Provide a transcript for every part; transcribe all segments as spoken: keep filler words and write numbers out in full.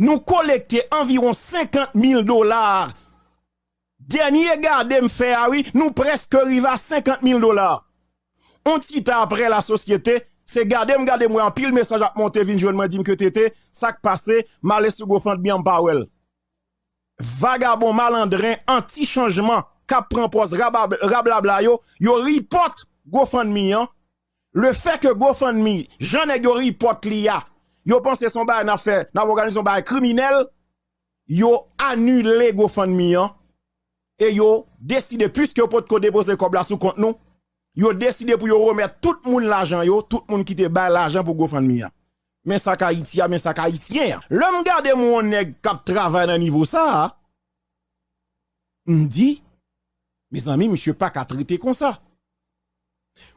Nou kolekte anviwon senkant mil dola. Dènye gade m fè a, wi, nou prèske rive a senkant mil dola. On ti tan apre, lasosyete, se gade m, gade m wè anpil mesaj ap monte vin jwenn mwen, di m ke T T, sa k pase, m ale sou GoFundMe an, m pa wè l. Vagabon, malandren, anti chanjman, k ap pran pòz rabab-, rablabla yo, yo ripòt GoFundMe an. Le fè ke GoFundMe, jan nèg yo ripòt li a, yo panse se yon bagay n ap fè, n ap òganize yon bagay kriminèl, yo anile GoFundMe an, e yo deside, piske yo potko depoze kòb la sou kont nou, yo deside pou yo remèt tout moun lajan yo, tout moun ki te bay lajan pou GoFundMe an. Men sa k Ayiti a, men sa k Ayisyen an. Lè m gade m wè yon nèg k ap travay nan nivo sa a, m di, mezanmi, misye pa ka trete konsa.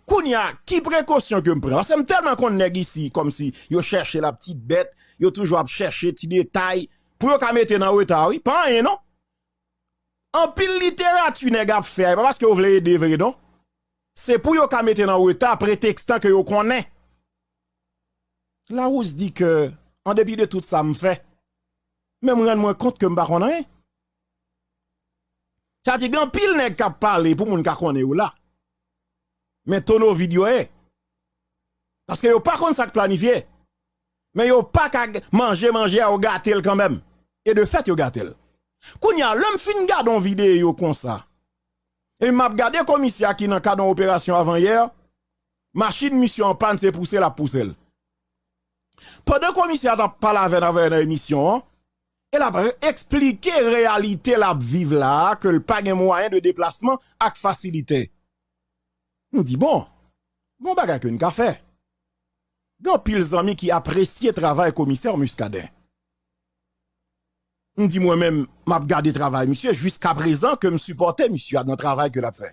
Kounye a, ki prekosyon ke m pran? Paske m tèlman konn nèg isi, kòmsi yo chèche la ti bèt, yo toujou ap chèche ti detay, pou yo ka mete nan reta, wi. Pa anyen, non. Anpil literati nèg ap fè a, e pa paske yo vle ede vre, non. Se pou yo ka mete nan reta, pretekstan ke yo konnen. Larousse di ke, an depi de tout sa m fè, men m rann mwen kont ke m pa konn anyen. Sa di, gen anpil nèg k ap pale pou moun ka konnen yo la. Men tono vid yo ye. Paske yo pa konn sa k planifye. Men yo pa ka g-, manje manje a, yo gate l kanmenm. E de fèt, yo gate l. Kounye a, lè m fin gade yon videyo konsa, e m ap gade komisè a ki nan kad yon operasyon avanyè, machin misye an pàn, se pouse l ap pouse l. Pandan komisè a t ap pale avè n, avè nan emisyon an, e l ap re-, eksplike reyalite l ap viv la a, ke l pa gen mwayen de deplasman ak fasilite. M di, bon, gon bagay ke n ka fè. Gen anpil zanmi ki apresye travay komisè Muscadin. M di mwen menm, m ap gade travay misye jiskaprezan ke m sipòte misye a nan travay ke l ap fè.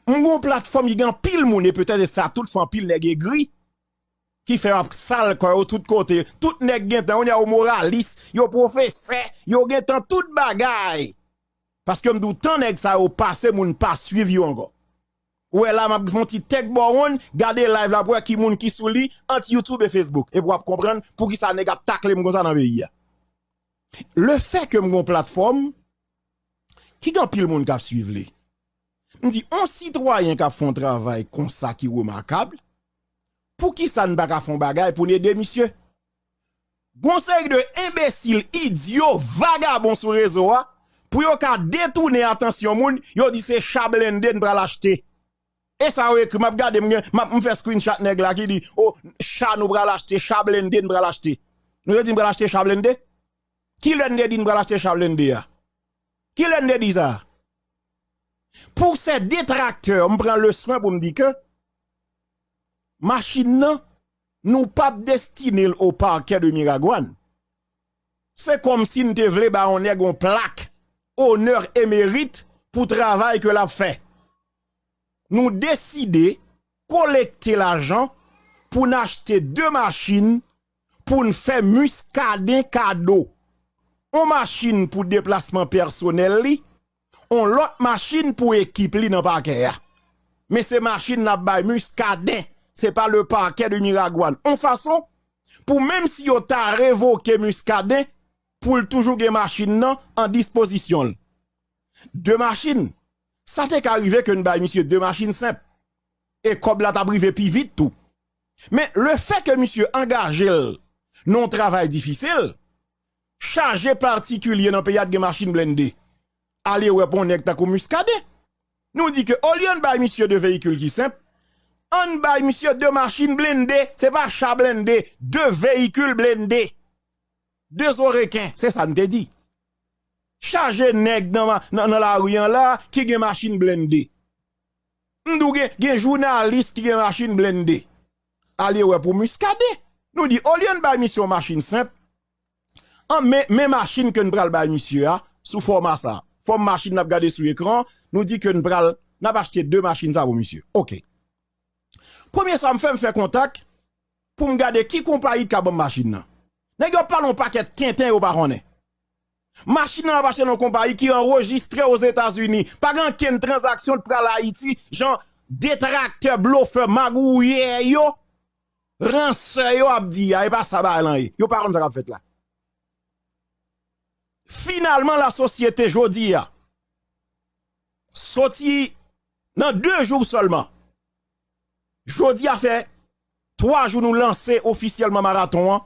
M gon platfòm ki gen anpil moun, e petèt se sa tout fè anpil nèg egri, ki fè yo ap sal kò yo tout kote. Tout nèg gentan, kounye a yo moralis, yo pwofesè, yo gentan tout bagay. Paske m di w, tan nèg sa yo pase, moun pa swiv yo ankò. Ou wè la, m ap fè yon ti tèk bò wonn, gade live la pou wè ki moun ki sou li, ant YouTube e Facebook. Epi w ap konprann poukisa nèg ap takle m konsa nan peyi a. Le fè ke m gon platfòm, ki gen anpil moun k ap swiv li. M di, on sitwayen k ap fè yon travay konsa ki remakab, poukisa n pa ka fè yon bagay pou n ede misye? Gon seri de enbesil, idyo, vagabon sou rezo a, pou yo ka detounen atansyon moun, yo di se cha blende n pral achte. E sa yo ekri, m ap gade, m gen, m ap, m fè screenshot nèg la ki di, o, cha nou pral achte, cha blende n pral achte. Nou te di n pral achte cha blende? Kilè n te di n pral achte cha blende a? Kilè n te di sa? Pou sè detraktè, m pran le swen pou m di ke machin nan, nou p ap destine l o parquet de Miragwàn. Se kòmsi n te vle ba yon nèg yon plak onè e merit pou travay ke l ap fè. Nou deside kolekte lajan pou n achte de machin pou n fè Muscadin kado. On machin pou deplasman pèsonèl li, on lòt machin pou ekip li nan pakè a. Men se machin n ap bay Muscadin, se pa le parquet de Miragwàn. On fason pou menm si yo ta revoke Muscadin, pou l toujou gen machin nan an dispozisyon l. De machin. Sa te ka rive ke n bay misye de machin senp. E kòb la t ap rive pi vit tou. Men le fè ke misye angaje l nan yon travay difisil, chaje patikilye nan peyi a t gen machin blende. Ale wè pou yon nèg tankou Muscadin. Nou di ke olye n bay misye de veyikil ki senp, ann bay misye de machin blende, se pa cha blende, de veyikil blende. De zo reken, se sa n te di. Chaje nèg nan, ma- nan, nan lari an la ki gen machin blende. M di w gen, gen jounalis ki gen machin blende. Ale wè pou Muscadin. Nou di, olye n bay misye yon machin senp, an men, men machin ke n pral bay misye a, sou fòma sa. Fòm machin n ap gade sou ekran, nou di ke n pral, n ap achte de machin sa pou misye. Oke. Premye sa m fè, m fè kontak pou m gade ki konpayi ki ka ban m machin nan. Nèg yo ap pale yon pakèt tenten yo pa konnen. Machin nan ap achte nan yon konpayi ki anrejistre Ozetazini. Pa gen ankenn tranzaksyon k pral Ayiti, jan detraktè, blofè, magouyè yo, ransè yo ap di a, e pa sa bagay lan ye. Yo pa konn sa k ap fèt la. Finalman, lasosyete jodi a, soti nan de jou sèlman, jodi a fè twa jou nou lanse ofisyèlman maraton an.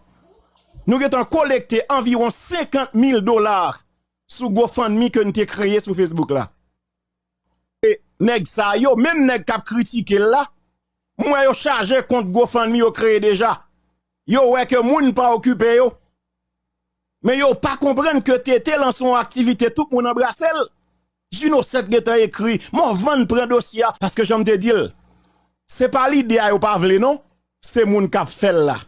Nou gentan kolekte anviwon senkant mil dola sou GoFundMe ke n te kreye sou Facebook la. E nèg sa yo, menm nèg k ap kritike l la, m wè yo chaje kont GoFundMe yo kreye deja. Yo wè ke moun pa okipe yo. Men yo pa konprann ke T T lanse yon aktivite, tout moun anbrase l. Juno sèt gentan ekri, Morvan pran dosye a, paske jan m te di l, se pa lidè a yo pa vle non, se moun k ap fè l la.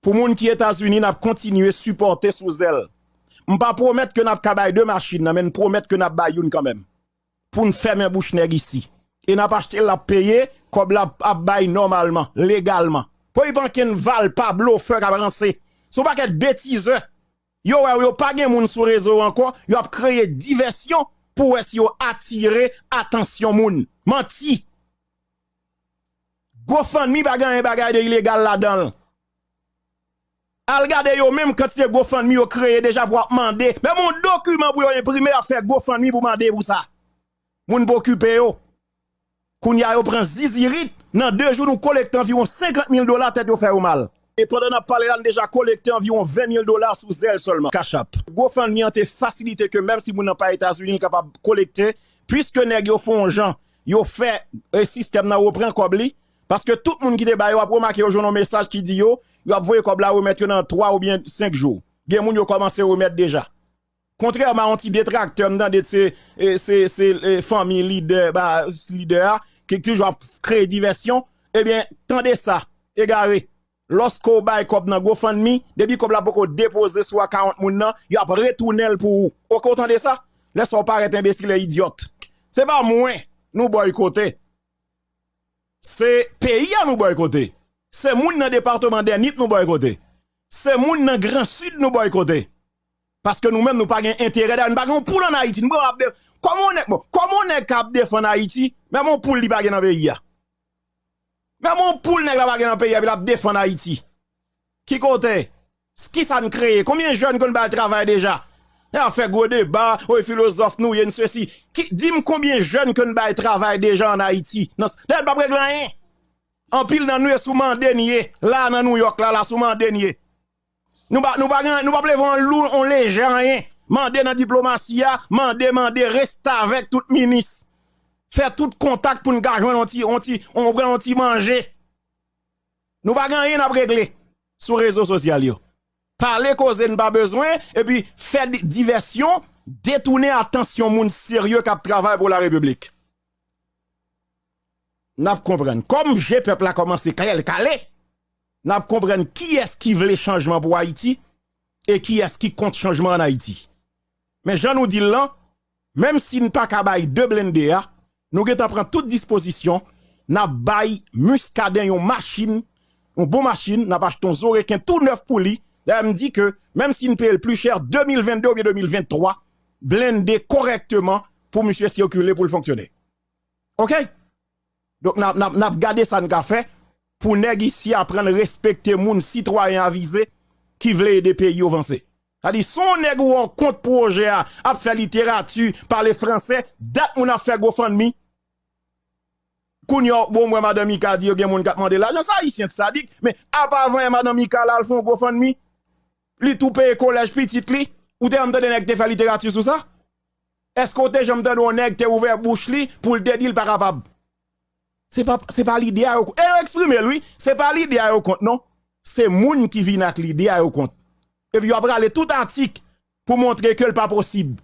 Pou moun ki Etazini, n ap kontinye sipòte sou zèl. M pa pwomèt ke n ap ka bay de machin nan, men n pwomèt ke n ap bay youn kanmenm. Pou n fèmen bouch nèg isi. E n ap achte l, l ap peye, kòb la ap bay nòmalman, legalman. Pou li pa ankenn valpa, blofè k ap ranse. Se yon pakèt betizè. Yo wè yo pa gen moun sou rezo ankò, yo ap kreye divèsyon pou wè si yo atire atansyon moun. Manti. GoFundMe pa gen anyen bagay de ilegal ladan l. Al gade yo menm kantite GoFundMe yo kreye deja pou ap mande. Menm yon dokiman pou yo enprime, y ap fè GoFundMe pou mande pou sa. Moun pa okipe yo. Kounye a yo pran zizirit, nan de jou nou kolekte anviwon senkant mil dola, tèt yo fè yo mal. E pandan n ap pale la, n deja kolekte anviwon ven mil dola sou zèl sèlman. Cash App. GoFundMe an te fasilite ke menm si moun nan pa Etazini, l kapab kolekte, piske nèg yo fè yon jan, yo fè, e, sistèm nan reprann kòb li, paske tout moun ki te ba yo, w ap remake yo jwenn yon mesaj ki di yo, yo ap voye kòb la remèt yo nan twa oubyen senk jou. Gen moun yo kòmanse remèt deja. Kontrèman a yon ti detraktè, m tande se, e, se, se, e, fanmi lidè, ba, lidè a, ki toujou ap kreye divèsyon, ebyen, tande sa, egare. Lòske w bay kòb nan GoFundMe, depi kòb la poko depoze sou akawont moun nan, y ap retounen l pou ou. Oke, w tande sa? Lè sa w parèt enbesil e idyòt. Se pa mwen nou bòykote. Se peyi a nou bòykote. Se moun nan depatman Dènit nou bòykote. Se moun nan Gran Sid nou bòykote. Paske nou menm nou pa gen enterè. Dayè, nou pa gen yon poul ann Ayiti. Nou pran ap de-, kòman yon nèg, bon, kòman yon nèg k ap defann Ayiti, menm yon poul li pa gen nan peyi a? Menm yon poul nèg la pa gen nan peyi a, epi l ap defann Ayiti. Ki kote? S-, kisa n kreye? Konbyen jèn ke n bay travay deja? N ap fè gwo deba, oy filozòf nou ye, n sesi. Ki, di m konbyen jèn ke n bay travay deja ann Ayiti? Nan s-, dayè, n p ap regle anyen. Anpil nan nou ye sou mande n ye. La nan Nouyòk la, la sou mande n ye. Nou pa, nou pa gen, nou p ap leve yon lou, yon lejè anyen. Mande nan diplomasi a, mande, mande, restavèk tout minis. Fè tout kontak pou n ka jwenn yon ti, yon ti, yon, yon ti manje. Nou pa gen anyen n ap regle sou rezo sosyal yo. Pale koze n pa bezwen, epi fè di-, divèsyon, detounen atansyon moun serye k ap travay pou larepiblik. N ap konprann. Kòm je pèp la kòmanse klè l kale, n ap konprann kiyès ki vle chanjman pou Ayiti e kiyès ki kont chanjman ann Ayiti. Men jan nou di l lan, menm si n pa ka bay de blende a, nou gentan pran tout dispozisyon, n ap bay Muscadin yon machin, yon bon machin, n ap achte yon Zoreken tou nèf pou li. Dayè, m di ke, menm si n peye l pli chè, de mil vennde oubyen de mil venntwa, blende kòrèkteman pou misye sikile, pou l fonksyone. Oke? Donk, n ap, n ap, n ap gade sa n ka fè pou nèg isi aprann respekte moun, sitwayen avize ki vle ede peyi yo vanse. Sa di, si yon nèg ou wè w kont pwojè a, ap fè literati, pale fransè, dat moun ap fè GoFundMe. Kounye a, bon, m wè Madan Mika di yo gen moun k ap mande lajan. Sa ayisyen t sadik, men apa avan yè Madan Mika la al fè yon GoFundMe, li tou peye kolèj pitit li, ou te janm tande nèg te fè literati sou sa? Èske w te janm tande yon nèg te ouvè bouch li pou l te di l pa kapab? Se pa, se pa lidè a yo kont. E yo eksprime l, wi. Se pa lidè a yo kont, non. Se moun ki vin ak lide a yo kont. Epi yo ap rale tout atik pou montre ke l pa posib.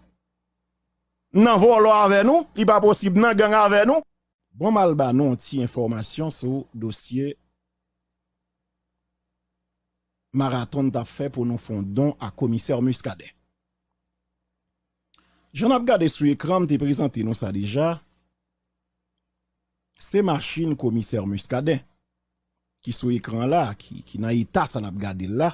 Nan vòlò avè nou, li pa posib. Nan gang avè nou. Bon, m al ba nou yon ti enfòmasyon sou dosye maraton n t ap fè pou nou fè yon don a Komisè Muscadin. Jan n ap gade sou ekran, m te prezante nou sa deja. Se machin Komisè Muscadin ki sou ekran la, ki, ki nan eta sa n ap gade l la.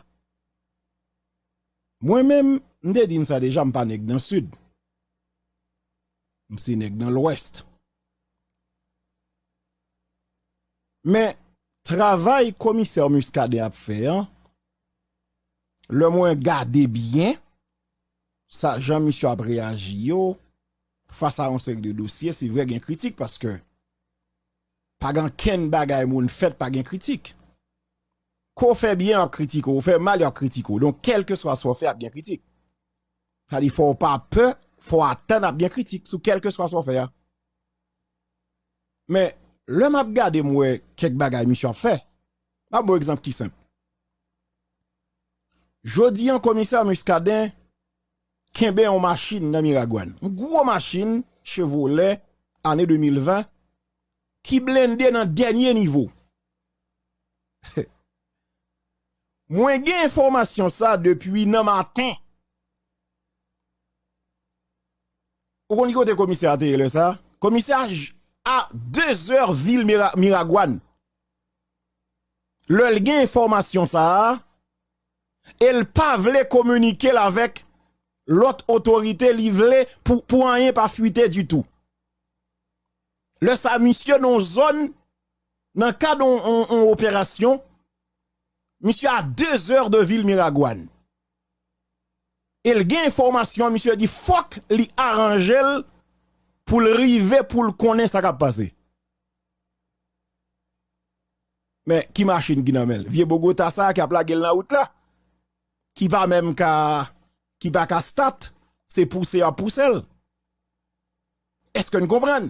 Mwen menm, m te di n sa deja, m pa nèg nan Sid. M se nèg nan Lwès. Men, travay Komisè Muscadin ap fè an, lè mwen gade byen, sa, jan misye ap reyaji yo, fas a yon seri de dosye, se vre gen kritik, paske pa gen kenn bagay moun fèt pa gen kritik. Ke w fè byen, y ap kritike w, ou fè mal, y ap kritike w. Donk, kèlkeswa sa w fè, ap gen kritik. Sa di, fò w pa pè, fò w atann ap gen kritik sou kèlkeswa sa w fè a. Men, lè m ap gade, m wè kèk bagay misye ap fè. M ap ba w egzanp ki senp. Jodi an, komisè Muscadin kenbe yon machin nan Miragwàn. Yon gwo machin, Chevrolet, ane de mil ven, ki blende nan dènye nivo. Mwen gen enfòmasyon sa depi nan maten. Ou konn ki kote komisè a te ye lè sa? Komisè a j-, a de zè vil Mira-, Miragwàn. Lè l gen enfòmasyon sa a, e l pa vle kominike l avèk lòt otorite, li vle pou, pou anyen pa fwite ditou. Lè sa, misye nan yon zòn, nan kad yon, yon, yon operasyon, misye a de zè de vil Miragwàn. E l gen enfòmasyon, misye di fòk li aranje l pou l rive, pou l konnen sa k ap pase. Men, ki machin ki nan men l? Vye Bogota sa a ki ap lage l nan wout la, ki pa menm ka, ki pa ka stat, se pouse y ap pouse l. Èske n konprann?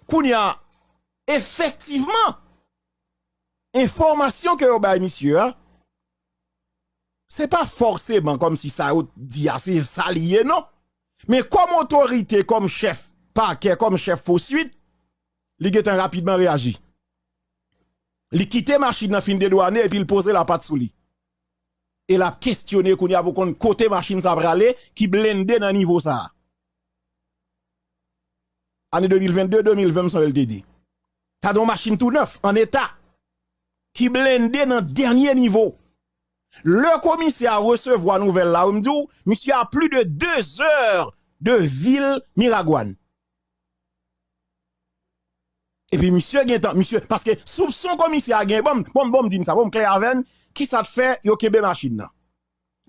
Kounye a, efektivman, enfòmasyon ke yo bay misye a, se pa fòseman kòmsi sa yo di a, se sa li ye, non. Men kòm otorite, kòm chèf pakè, kòm chèf foswit, li gentan rapidman reyaji. Li kite machin nan fin dedwane epi l poze lapat sou li. E l ap kesyone kounye a pou konn kote machin sa prale ki blende nan nivo sa a. Ane de mil vennde, de mil ven, m sonje l te di. Gade yon machin tou nèf, an eta, ki blende nan dènye nivo. Lè komisè a resevwa nouvèl la, wi, m di w, misye a plis de de zè de vil Miragwàn. Epi misye gentan, misye, paske soupson komisè a gen, bon, bon, bon, m di n sa, bon, m klè avè n, kisa t fè yo kenbe machin nan?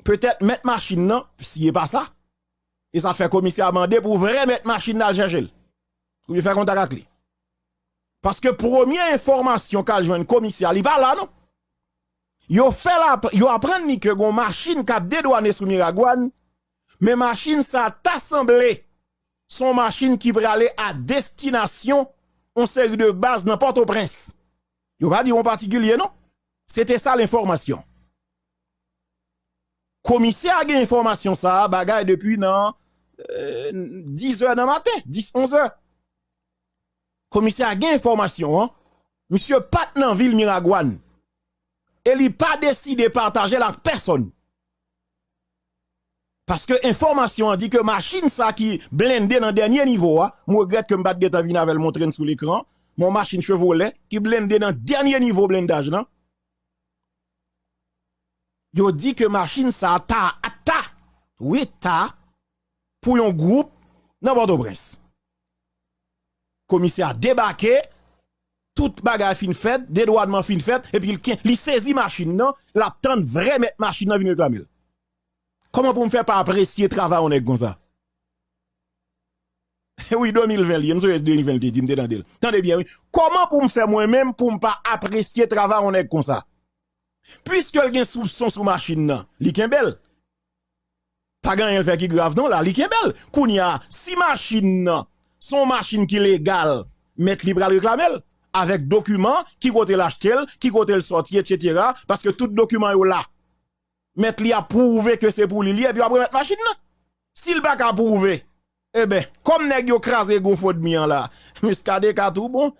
Petèt mèt machin nan, si e pa sa, e sa t fè komisè a mande pou vrè mèt machin nan al chèche l. Oubyen fè kontak ak li. Paske premye enfòmasyon k al jwenn komisè a, li pa la, non. Yo fè l ap-, yo aprann li ke gon machin k ap dedwane sou Miragwàn, men machin sa ta sanble s on machin ki prale a destinasyon on seri de baz nan Pòtoprens. Yo pa di yon patikilye, non. Se te sa lenfòmasyon. Komisè a gen enfòmasyon sa a, bagay depi nan, euh, dizè nan maten, dis, onzè. Komisè a gen enfòmasyon an. Misye pa t nan vil Miragwàn. E li pa deside pataje l ak pèsonn. Paske enfòmasyon an di ke machin sa ki blende nan dènye nivo a, m regrèt ke m pa t gentan vin avè l montre n sou lekran, men yon machin Chevrolet ki blende nan dènye nivo blendaj lan. Yo di ke machin sa a ta, ta, wi, ta, pou yon gwoup nan Pòtoprens. Komisè a debake, tout bagay fin fèt, dedwannman fin fèt, epi l ken-, li sezi machin nan, l ap tann vrè mèt machin nan vin reklame l. Kòman pou m fè pa apresye travay yon nèg konsa? Wi, de mil ven li ye, m sonje de mil ven li te di, m te tande l. Tande byen, wi. Kòman pou m fè mwen menm pou m pa apresye travay yon nèg konsa? Piske l gen soupson sou machin nan, li kenbe l. Pa gen anyen l fè ki grav non la, li kenbe l. Kounye a, si machin nan se yon machin ki legal, mèt li pral reklame l avèk dokiman, ki kote l achte l, ki kote l sòti, etsetera, paske tout dokiman yo la. Mèt li ap pwouve ke se pou li li ye, epi w ap remèt machin nan. Si l pa ka pwouve, eben, kòm nèg yo kraze gwo fon dmi an la, Muscadin ka tou bon,